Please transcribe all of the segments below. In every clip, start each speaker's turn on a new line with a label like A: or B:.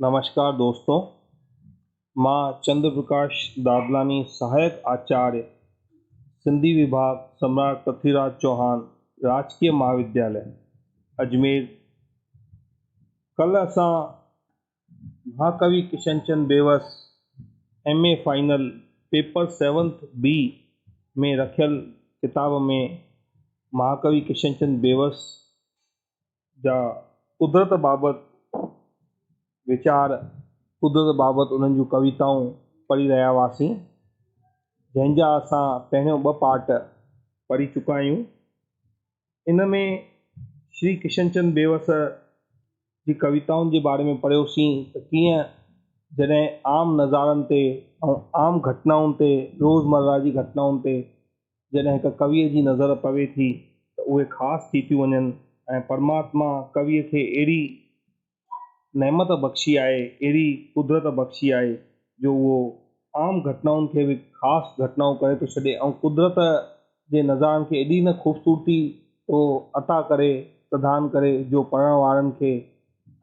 A: نمشڪار دوستو مان چندر پرڪاش دادلاڻي سهايڪ آچاريه سنڌي وڀاڳ سمراٽ پرٿوي راج چوهان راجڪيه مهاودياليه اجمير ڪلهه اسان مهاڪوي Kishanchand Bewas M A final paper seventh B ۾ رکيل ڪتاب ۾ مهاڪوي ڪشنچند بيوس جا قدرت بابت ويچار، قدرت بابت انهن جون ڪويتائون پڙهي رهيا هئاسين، جنهن جا اسان پهريون ٻه پارٽ پڙهي چڪا آهيون. ان ۾ شري ڪشنچند بيوس جي ڪويتائن جي باري ۾ پڙهيوسين ته ڪيئن جڏهن عام نظارن تي ۽ عام گهٽنائن تي، روزمره جي گهٽنائن تي جڏهن هڪ ڪويء جي نظر پوي ٿي ته اهي خاص ٿي ٿيون وڃن ۽ پرماتما ڪويء کي اهڙي نعمت بخشي آهي، اهڙي قدرت بخشي آهي جو اهو عام گهٽنائن کي به خاص گهٽنائون ڪري ٿو ڇڏي ۽ قدرت جي نظارن کي ايڏي نه خوبصورتي ٿو عطا ڪري، پرڌان ڪري جو پڙهڻ وارن کي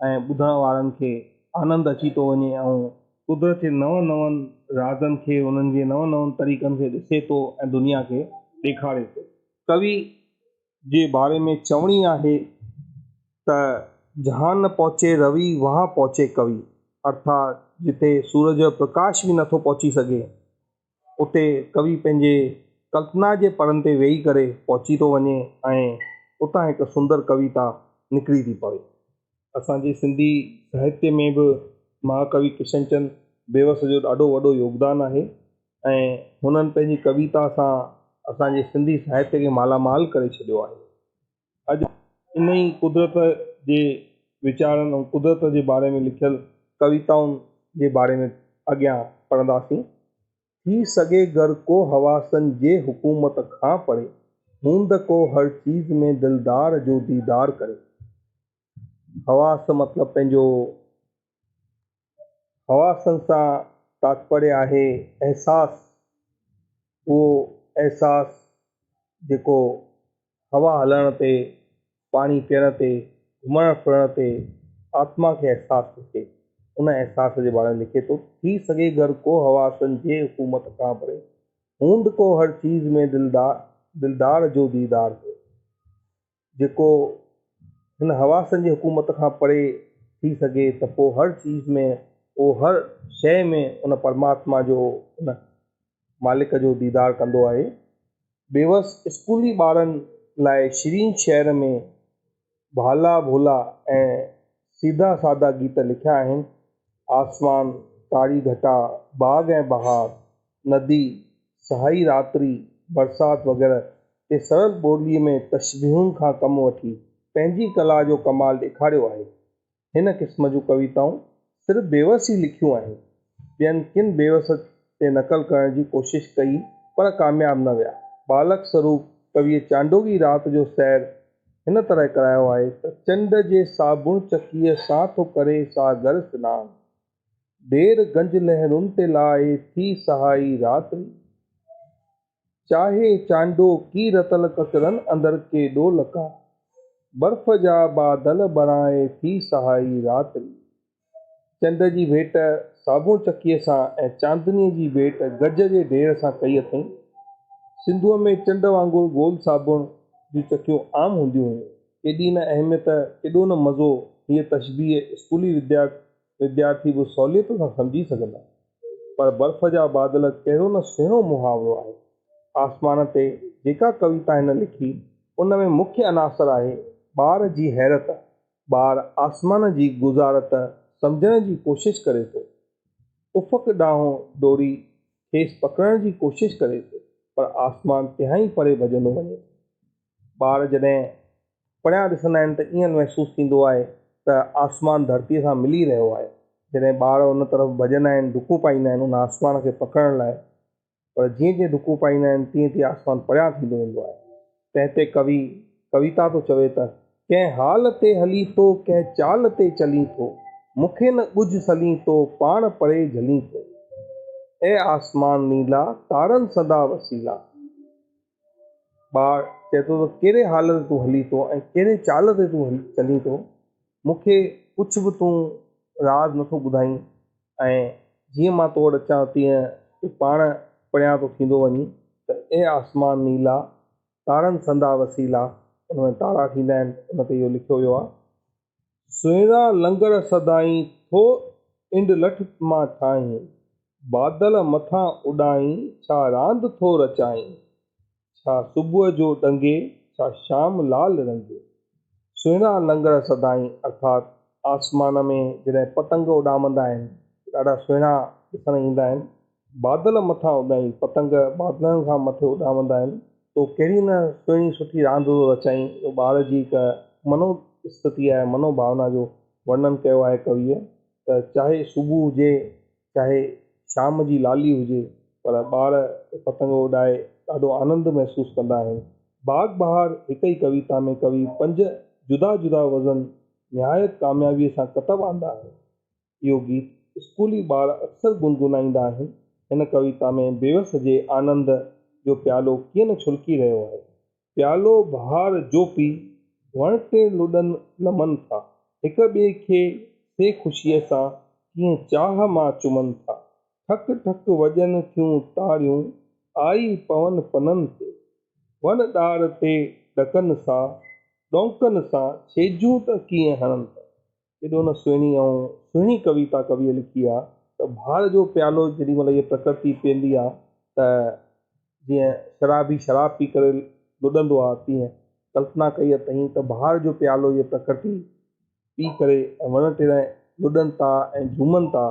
A: ۽ ٻڌڻ وارن کي آنند اچي ٿو وڃي ۽ قدرت جي نون نون رازن کي، انهن جي نون نون طريقن کي ڏسي ٿو ۽ دنيا کي ڏيکاري ٿو. ڪوي جي باري ۾ چوڻي آهي ته جهان نه پهچي روي وهان پهچي ڪوي ارٿات جتي سورج جو پرڪاش به نٿو پهچي سگهي اتي ڪوي پنهنجي ڪلپنا جي پرن تي ويهي ڪري پهچي ٿو وڃي ۽ اتان هڪ سندر ڪويتا نڪري ٿي پوي. اسان جي سنڌي ساهتيه ۾ به مهاڪوي ڪشنچند بيوس جو ڏاڍو وڏو يوگدان آهي ۽ هنن پنهنجي ڪويتا سان اسان جي سنڌي ساهتيه کي مالا مال ڪري ڇڏيو آهي. اڄ انهي قدرت جي ويچارن ۽ قدرت جي باري ۾ لکيل ڪويتائن جي باري ۾ اڳيان پڙهنداسين. ٿي سگهي گر ڪو حواسن جي حڪومت کان پري، هوند ڪو هر چيز ۾ دلدار جو ديدار ڪري. حواس مطلب پنهنجو حواسن سان تاتپريه آهي احساس، اهو احساس جيڪو هوا هلڻ تي، پاڻي پيئڻ تي، گهمڻ ڦرڻ تي آتما کي احساس ٿو ٿئي، ان احساس جي باري ۾ لکي ٿو، ٿي سگهي گر ڪو حواسن جي حڪومت کان پري، هوند ڪو هر چيز ۾ دلدار دلدار جو ديدار ٿئي. جيڪو هن حواسن جي حڪومت کان پري ٿي سگهي ته پوء هر چيز ۾ اهو هر شيء ۾ ان پرماتما جو ان مالڪ جو ديدار ڪندو آهي. بيوس اسڪولي ٻارن لاء شيرين شعر ۾ ڀالا ڀولا ۽ سيڌا سادا گيت لکيا آهن. آسمان، ڪاري گهٽا، باغ ۽ بهار، ندي، سهائي راتري، برسات وغيره تي سرل ٻوليء ۾ تشبيهن کان ڪم وٺي پنهنجي ڪلا جو ڪمال ڏيکاريو آهي. هن قسم جون ڪويتائون صرف بيوس ئي لکيون آهن. ٻين ڪن بيوس تي نقل ڪرڻ جي ڪوشش ڪئي پر ڪامياب نه ويا. ٻالڪ سروپ ڪويء چانڊوڪي رات جو سير هن طرح ڪرايو آهي ته چنڊ جي صابڻ چڪيء سان ٿو ڪري ساگر سنان. ڍير گنج لهرن تي لائي ٿي سهائي راتري. چاهي چانڊو ڪي رتل ڪڪرن اندر ڪيڏو لڪان. برف جا بادل بڻائي ٿي سهائي راتري. چنڊ جي ڀيٽ صابڻ چڪيء سان ۽ چاندنيء جي ڀيٽ گج جي ڍير سان ڪئي اٿئين. سنڌوء ۾ چنڊ وانگر گول صابڻ جون چڪيون عام هونديون هيون. ڪيڏي نه اهميت، ڪيڏو نه مزو، هيء تشبيهه اسڪولي وديارٿي به سوليت سان سمجهي سگهندا. پر برف جا بادل ڪهڙو نه سهڻو محاورو آهي. آسمان تي جيڪا ڪويتا هن لکي، ان ۾ مکيه عناصر آهي ٻار جي حيرت. ٻار آسمان جي گذارت سمجهڻ جي ڪوشش ڪري ٿو. افق ڏانهن ڊوڙي کيس پڪڙڻ جي ڪوشش ڪري ٿو، پر آسمان تهائين پري ڀڄندو وڃي ٿو. ٻار جڏهن پريان ڏسندا آهن ته ائين محسوس ٿيندو آهي ته آسمان ڌرتيء سان ملي رهيو آهي. جڏهن ٻار ان طرف ڀڄندا آهن، ڊڪون پائيندا آهن ان آسمان کي پڪڙڻ لاء، پر جيئن جيئن ڊڪون پائيندا آهن تيئن تيئن آسمان پريان ٿيندو ويندو آهي. تنهن تي ڪوي ڪويتا ٿو چوي ته. ڪنهن حال تي هلين ٿو، ڪنهن چال تي چلين ٿو، مون کي نه ڳجهه سلين ٿو، پاڻ پري جهلين ٿو. اي آسمان نيلا، تارن سندا وسيلا. ٻار چئي ٿو ته ڪهڙي حال تي تون هلين ٿو ۽ ڪهڙي چال تي تون چلين ٿو، مون کي ڪجهه به تون راز نٿو ٻڌائين ۽ جيئن مان تو وٽ اچان تيئن تون پاڻ پريان ٿو ٿيندو وڃين ته اي آسمان نيلا، تارن سندا وسيلا، ان ۾ تارا ٿيندا آهن، ان تي اهو لکيو ويو آهي. سهڻا لنگر سدائين ٿو انڊلٺ مان ٺاهين، بادل مٿان اڏائين ڇا راند ٿو رچائين. ڇا صبح جو ڏنگي، ڇا شام لال رنگي. سهڻا لنگر سدائين ارٿات آسمان ۾ جڏهن پتنگ اڏامندا آهن ته ڏاڍا سهڻا ڏسڻ ايندا آهن. بادل مٿان اڏائين، پتنگ بادلن کان مٿي اڏامندا آهن. تو ڪهڙي نه سهڻي سٺي راند ٿو رچائين. اهو ٻار جي هڪ منو اسٿتي آهي، منو ڀاونا جو ورنن ڪيو آهي ڪويء ته چاهي صبح هجي چاهي شام جي لالي هجي پر ٻار پتنگ اڏائي ڏاڍو آنند محسوس ڪندا آهن. باغ بهار هڪ ئي ڪويتا ۾ ڪوي پنج جدا جدا وزن نهايت ڪاميابيء سان ڪتب آندا آهن. اهو گيت اسڪولي ٻار اڪثر گنگنائيندا آهن. هن ڪويتا ۾ بيوس جي آنند جو پيالو ڪيئن نه ڇلڪي رهيو آهي. پيالو بهار جو پي، وڻ ٽي لڏن لمن ٿا. هڪ ٻئي کي سي خوشيء سان، ڪيئن چاهه مان چمن ٿا. ٺڪ ٺڪ وڄن ٿيون تاڙيون، آئي پون پنن تي. وڻ ڏار تي ڏڪن سا، ڏونڪن سان ڇيڄون ته ڪيئن هڻن ٿا. ڪيڏو نه سهڻي ۽ سهڻي ڪويتا ڪويء لکي آ ته بھار جو پيالو جيڏي مھل هيء پرڪرتي پيئندي آ ته جيئن شرابي شراب پي ڪري لڏندو آ تيئن ڪلپنا ڪئي اٿئين ته بھار جو پيالو هيء پرڪرتي پي ڪري ۽ وڻ ٽڻ لڏن ٿا ۽ جھومن ٿا.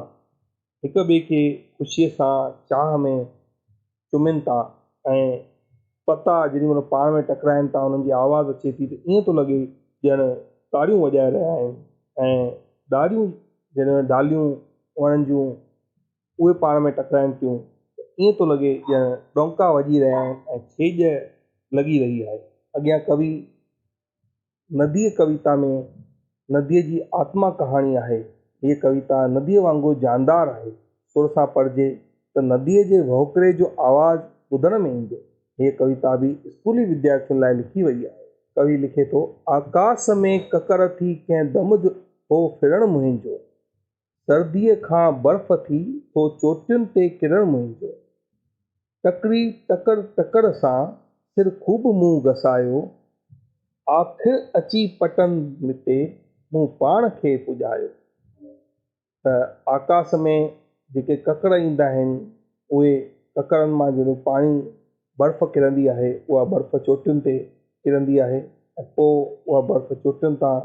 A: هڪ ٻئي کي خوشيء سان چاهه ۾ چمين ٿا ۽ پتا جيڏي مهل پاڻ ۾ ٽڪرائن ٿا انهن جي آواز اچي ٿي ته ائين ٿو لڳي ڄڻ تاڙيون وڄائي رهيا آهن ۽ ڏاريون جڏهن ڊاليون وڻن جون اهي پاڻ ۾ ٽڪرائن ٿيون ته ائين ٿو لڳي ڄڻ ڏونڪا وڄي رهيا آهن ۽ ڇيڄ لڳي رهي آهي. اڳيان ڪوي نديء ڪويتا ۾ نديء جي آتما ڪهاڻي آهي. هيء ڪويتا نديء وانگر جاندار آهي. سر سان پڙهجي ته نديء جي وهڪري جو آواز ٻڌڻ ۾ ايندو. هيء ڪويتا به اسڪولي وديارٿين لاء لکي وئي آهي. ڪوي لکي ٿو، آڪاس ۾ ڪڪر ٿي ڪنهن دم ٿو ڦرڻ منهنجو. سرديء کان برف ٿي ٿو چوٽين تي ڪرڻ منهنجو. ٽڪري ٽڪر ٽڪر سان سر خوب مون گسايو. آخر اچي پٽن تي مون پاڻ کي پڄايو. ته آڪاس ۾ جيڪي ڪڪر ايندا آهن، اهي ڪڪرن مان جهڙو پاڻي برف ڪرندي آهي، اها برف چوٽين تي ڪرندي آهي ۽ پوء اها برف چوٽين تان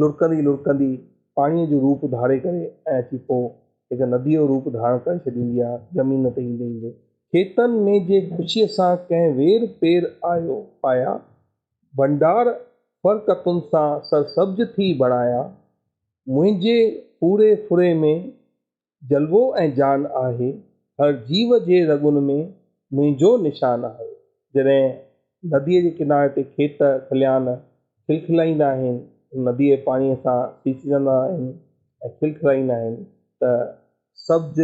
A: لڙڪندي لڙڪندي پاڻيء جو روپ ڌاري ڪري ۽ اچي پوء هڪ نديء جو روپ ڌارڻ ڪري ڇڏيندي آهي زمين تي ايندي ايندي. کيتن ۾ جي خوشيء سان ڪنهن وير پير آيو پايا، ڀنڊار فرقتن سان سرسبز ٿي بڻايا، منهنجي پوري ڦري ۾ جلوو ۽ جان آهي، هر جيو جي رڳن ۾ منهنجو نشان آهي. جڏهن نديء جي ڪناري تي کيت کليان کلکلائيندا آهن، نديء جي پاڻيء سان سيچجندا آهن ۽ کلکلائيندا آهن ته سبز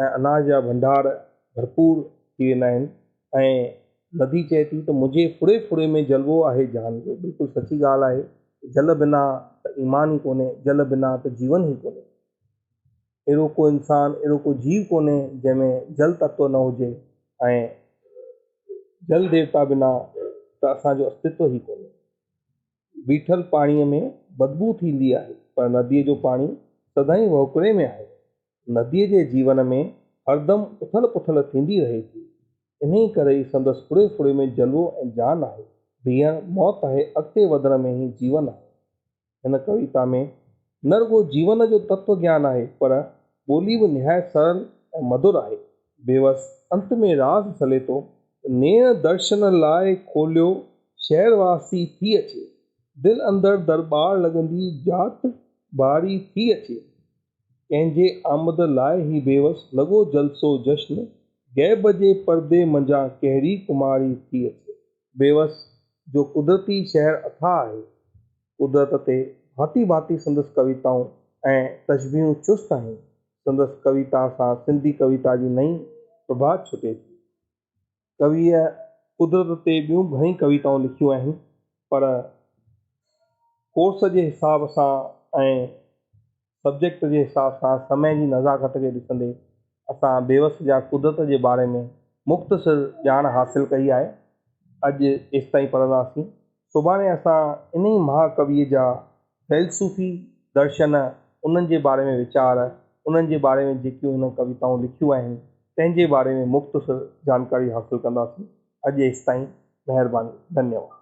A: ۽ اناج جا ڀنڊار ڀرپور ٿي ويندا آهن ۽ ندي چئي ٿي ته منهنجي ڦڙي ڦڙي ۾ جلوو آهي جان جو. بلڪل سچي ڳالهه آهي، جل بنا ته ايمان ئي ڪونهي، جل بنا ته جيون ئي ڪونهي. اهڙو ڪو انسان، اهڙو ڪو جيو ڪونهي جنهن ۾ جل تتو نه هجي ۽ جل ديوتا بنا ته اسان جو استتو ئي ڪونهي. بيٺل پاڻيء ۾ بدبوء ٿيندي آهي پر نديء جو پاڻي سدائين وهڪري ۾ آهي. نديء جي جيون ۾ هردم اٿل پٿل ٿيندي رهي ٿي. انهيء ڪري ئي سندس ڦڙي ڦڙي ۾ جلوو ۽ جان آهي. بيهڻ موت آهي، اڳتي وڌڻ ۾ ئي جيون آهي. هن ڪويتا ۾ نه رڳو جيون جو تتو گيان آهي، پر ٻولي به نهايت سرل ۽ مڌر آهي. بيوس انت ۾ راز سلي ٿو ته نيڻ درشن لاء کوليو شهر واسي ٿي اچي، دل اندر درٻار لڳندي جات باري ٿي اچي. ڪنهن جي آمد لاء هي بيوس لڳو جلسو جشن، غيب جي پردي منجهان ڪهڙي ڪماري ٿي اچي. بيوس جو قدرتي شهر اٿاهه آهي. قدرت تي ڀاتي ڀاتي سندس ڪويتائون ۽ تشبيهون چست آهن. سندس ڪويتا سان سنڌي ڪويتا جي نئين پرڀات ڇٽي ٿي. ڪويء قدرت تي ٻيون گهڻيئي ڪويتائون لکيون آهن، پر ڪورس جي حساب سان ۽ سبجيڪٽ جي حساب سان سمي جي نزاڪت کي ڏسندي اسان بيوس جا قدرت جي باري ۾ مختصر ڄاڻ حاصل ڪئي آهي. اڄ ايستائين پڙهنداسين. سڀاڻي اسان انهي مهاڪويء جا فيلسوفي درشن، انهن جي باري ۾ ويچار، انهن جي باري ۾ جيڪيون هن ڪويتائون لکيون آهن، تنهن جي باري ۾ مختصر جانڪاري حاصل ڪنداسين. اڄ ايستائين مهرباني. ڌنيواد.